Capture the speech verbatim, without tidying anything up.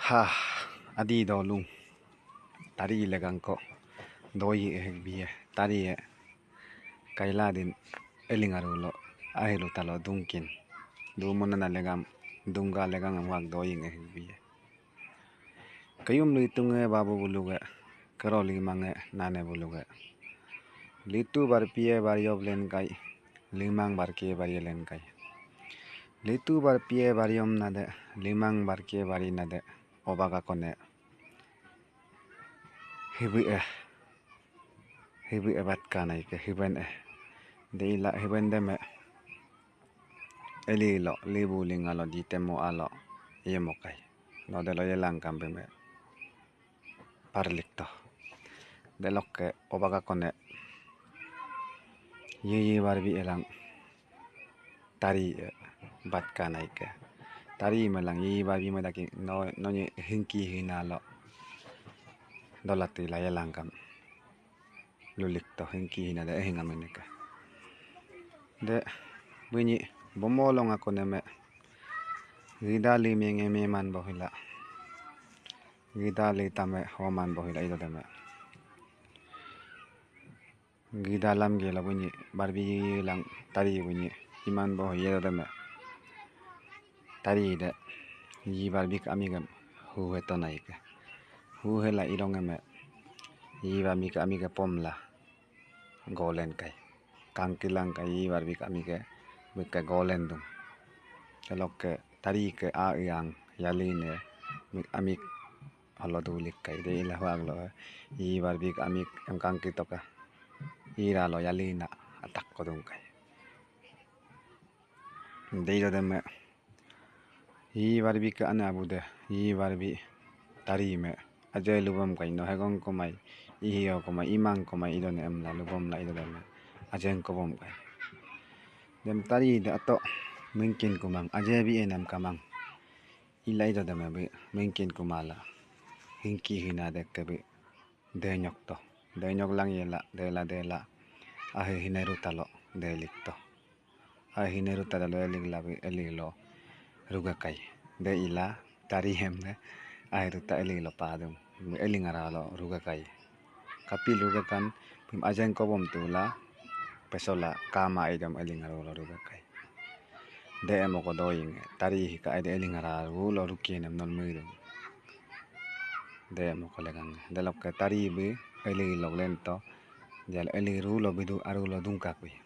Ha, Adi doolung. Tari legangko doyi ehek biye. Tari e kailadin eling arulo, ahiru talo dungkin. Dumonana legam, dungga legam wak doying ehek biye. Keyum litunge babu buluge, kero limange nane buluge. Litu barpiye baryob lenkai, limang barke barye lenkai. Litu barpiye baryom nade, limang barke bari nade, obaga kone. Hibi e, hibi e batkanaike, hiben e. Deila hiben deme. Elilo, libu lingalo, ditemo alo, yemokai. Nodelo yelangkam beme. Parlikto. Delokke obaga kone. Yeyi barbi elang. Tari e batkanaike. Tari melang yeyi barbi medaki no, nonye hingki hinalo. Dolati la yelangkam. Lulikto hingki hinade ehing aminike. De, bunyi, bomolong akoneme. Gida limenge meman bohila. Gida litame homan bohila idodeme. Gida lamgela bunyi, barbi lang tari bunyi, iman bohi idodeme. Tari de, yi barbik amigem, huhe tonaike. Huhe la irongeme, yi barbik amige pomla. Golen kai. Kangkilang kai, yi barbik amike, bike golen dung. Telokke tari ke a iang, yaline, mik amik, alo dulik kai. Deila huaglo, yi barbik amik, em kangki toka. Iralo yalina, atak kodung kai. Deidodeme. Yi barbi ke ane abude, yi barbi tari me. Aje lubom kai no hegong komai, ihiyo komai, imang komai idone emla lubom la idodeme. Ajeng kobom kai. Dem tari de ato mingkin kumang, aje bi enem kamang. Ila idodeme bi mingkin kumala. Hingki hina deke bi. Denyok to. Denyok lang yela, dela dela. Ahe hineru talo, delik to. Ahe hineru talo elik labi, elik lo. Ruga kai. De ila, tari hem de. Ahe ruta elik lo padung. Eling ara lo, ruga kai. Kapil ruga kan, pim ajeng kobom tula. Pesola, kama idom eling ara lo ruga kai. De emoko doying, tari hika ede eling ara rulo rukin em non muidung. De emoko legang. Delokke tari bi, eli lok lento. Jal eli rulo bidu arulo dungkak bi.